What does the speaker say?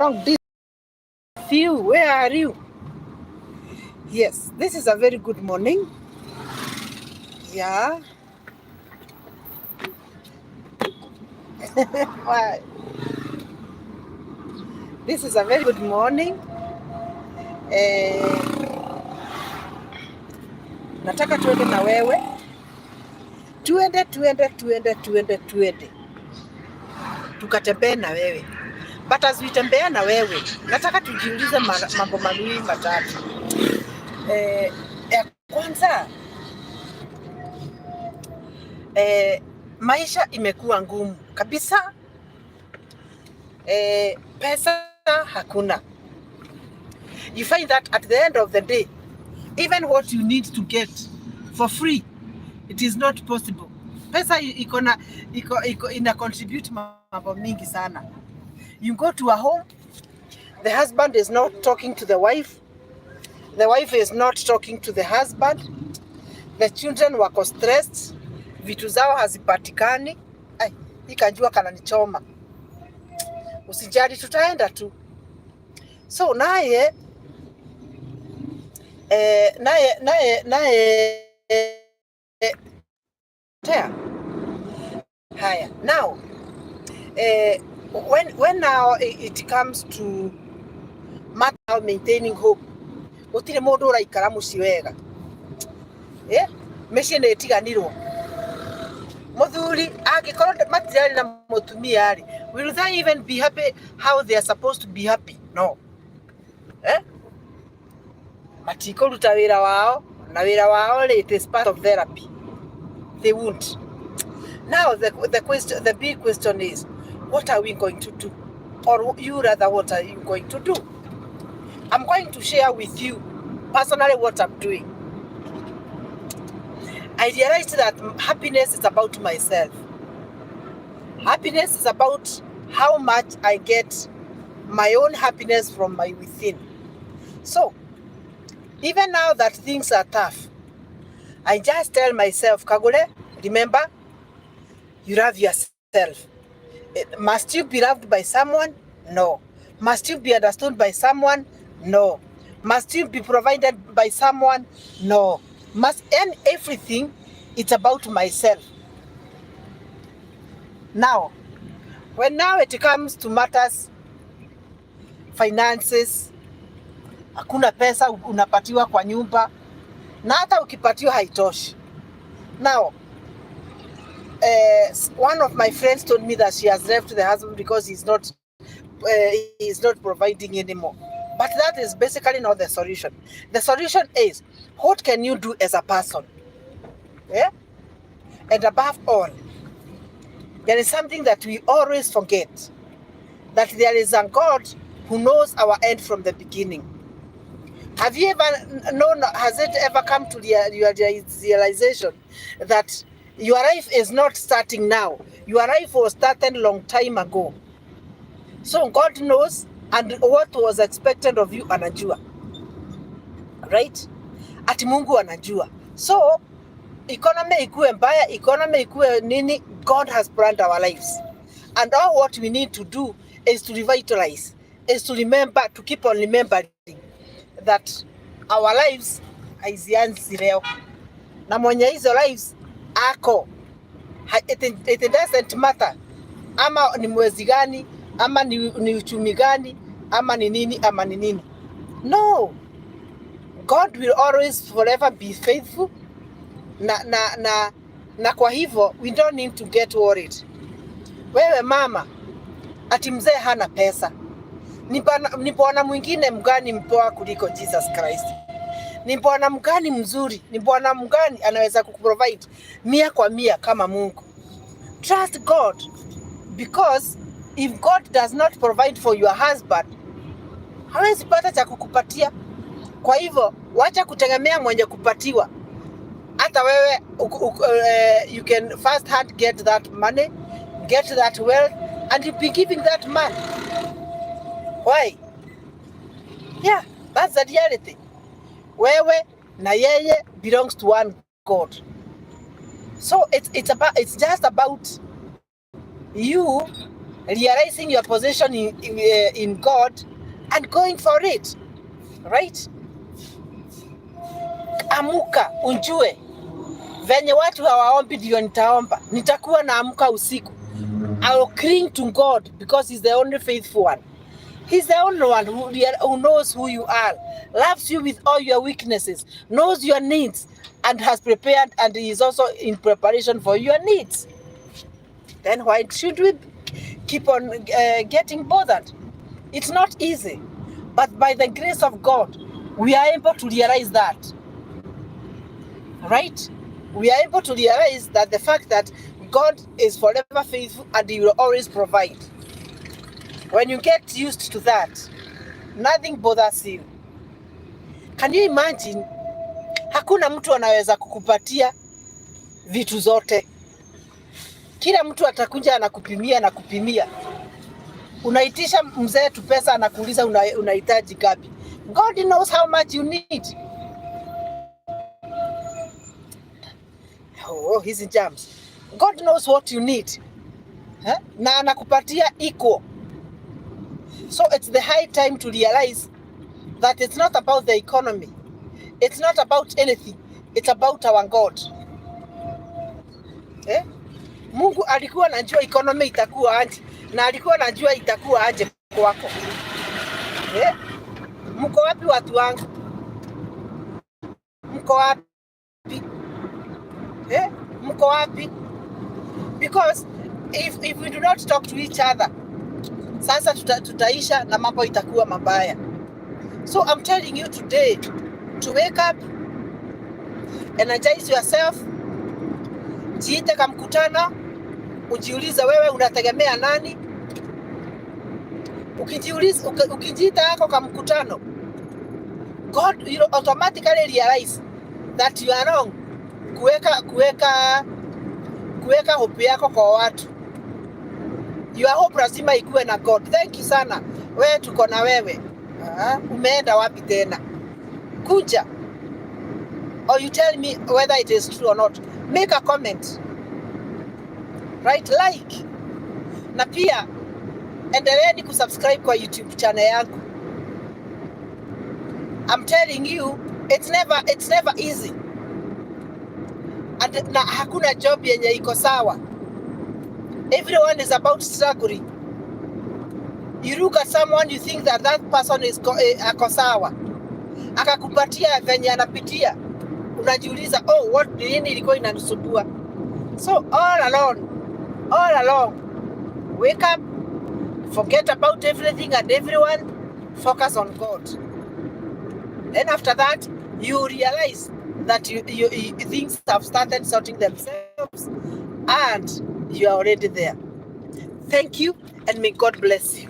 Long distance. You, where are you? Yes, this is a very good morning. Yeah. Why? This is a very good morning. Nataka tuende na wewe, tuende tuende tuende tuende tuende tukatembee na wewe, but as we tembea na wewe, nataka tujiulize mambo mawili matatu. Ya kwanza, maisha imekuwa ngumu kabisa. Pesa hakuna. You find that at the end of the day, even what you need to get for free, it is not possible. Pesa iko na iko ina contribute mambo mingi sana. You go to a home, the husband is not talking to the wife is not talking to the husband, the children wako stressed, vitu zao hazipatikani. Ai, hii kanjua kananichoma. Usijali, tutaenda tu. So naye naye tea. Haya, now when now it comes to matter maintaining hope, gũtirĩ mũndũ ũraikara mũciĩ wega, mĩciĩ nĩ ĩtiganirwo. Mũthuri angĩkorwo matirarĩ na mũtumia rĩ, will they even be happy how they are supposed to be happy? No, eh? Matikũruta wĩra wao, na wĩra wao rĩ, it is part of therapy. They won't. Now the big question is, what are we going to do? Or you rather, what are you going to do? I'm going to share with you personally what I'm doing. I realized that happiness is about myself. Happiness is about how much I get my own happiness from my within. So, even now that things are tough, I just tell myself, "Kagure, remember, you love yourself. Must you be loved by someone? No. Must you be understood by someone? No. Must you be provided by someone? No. Must end everything, it's about myself." Now, when now it comes to matters finances, hakuna pesa unapatiwa kwa nyumba, na hata ukipatiwa haitoshi. Now, one of my friends told me that she has left the husband because he's not providing anymore. But that is basically not the solution. The solution is, what can you do as a person? Yeah? And above all, there is something that we always forget, that there is a God who knows our end from the beginning. Have you ever known, has it ever come to your realization that your life is not starting now? Your life was started long time ago. So God knows, and what was expected of you anajua. Right? Ati Mungu anajua. So economy ikuwe mbaya, economy ikuwe nini, God has planned our lives. And all what we need to do is to revitalize, is to remember, to keep on remembering that our lives haizianzi leo, na mwenye hizo lives ako. It doesn't matter ama ni mwezi gani, ama ni uchumi gani, ama ni nini, ama ni nini. No, God will always forever be faithful, na kwa hivyo we don't need to get worried. Wewe mama, ati mzee hana pesa, ni bwana mwingine mgani mpoa kuliko Jesus Christ? Ni bwana mgani mzuri? Ni bwana mgani anaweza kukuprovide 100% kama Mungu? Trust God, because if God does not provide for your husband, hawezi pata cha kukupatia. Kwa hivyo wacha kutegemea mwenye kupatiwa. Hata wewe you can first hand get that money, get that wealth, and you be giving that man. Why? Yeah, that's the reality. Wewe na yeye belongs to one God. So it's just about you. Realizing your position in God and going for it, right? Amuka ujue venye watu hawaombi ndio nitaomba. Nitakuwa naamka usiku. I will cling to God because he's the only faithful one. He's the only one who knows who you are, loves you with all your weaknesses, knows your needs, and has prepared, and he is also in preparation for your needs. Then why should we keep on getting bothered? It's not easy, but by the grace of God, we are able to realize that. Right? We are able to realize that the fact that God is forever faithful and He will always provide. When you get used to that, nothing bothers you. Can you imagine? Hakuna mtu anaweza kukupatia vitu zote. Kila mtu atakuja anakupimia na kupimia. Unaitisha mzee tu pesa, anakuuliza unahitaji ngapi? God knows how much you need. Oh, hizi jams. God knows what you need. Eh? Na anakupatia equal. So it's the high time to realize that it's not about the economy. It's not about anything. It's about our God. Eh? Mungu alikuwa anajua economy itakuwa aje na alikuwa anajua itakuwa aje kwako. Eh? Mko wapi watu wangu? Mko wapi? Eh? Mko wapi? Because if we do not talk to each other, sasa tutaisha na mambo itakuwa mabaya. So I'm telling you today to wake up, energize yourself, jiite ka mkutano, ujiulize wewe unategemea nani. Ukijiuliza, ukijiita yako ka mkutano, God you automatically realize that you are wrong kuweka hope yako kwa watu. Your hope lazima ikuwe na God. Thank you sana. Wewe tuko na wewe. Ah, umeenda wapi tena? Kuja. Or you tell me whether it is true or not. Make a comment. Right? Like. Na pia endeleeni kusubscribe kwa YouTube channel yangu. I'm telling you, it's never easy. And na hakuna job yenye iko sawa. Everyone is about struggling. You look at someone, you think that that person is ako sawa, akakupatia venye anapitia, unajiuliza, "Oh, what, ni nini ilikuwa inanisumbua?" So all along, wake up, forget about everything and everyone, focus on God. Then after that, you realize that things have started sorting themselves and you are already there. Thank you and may God bless you.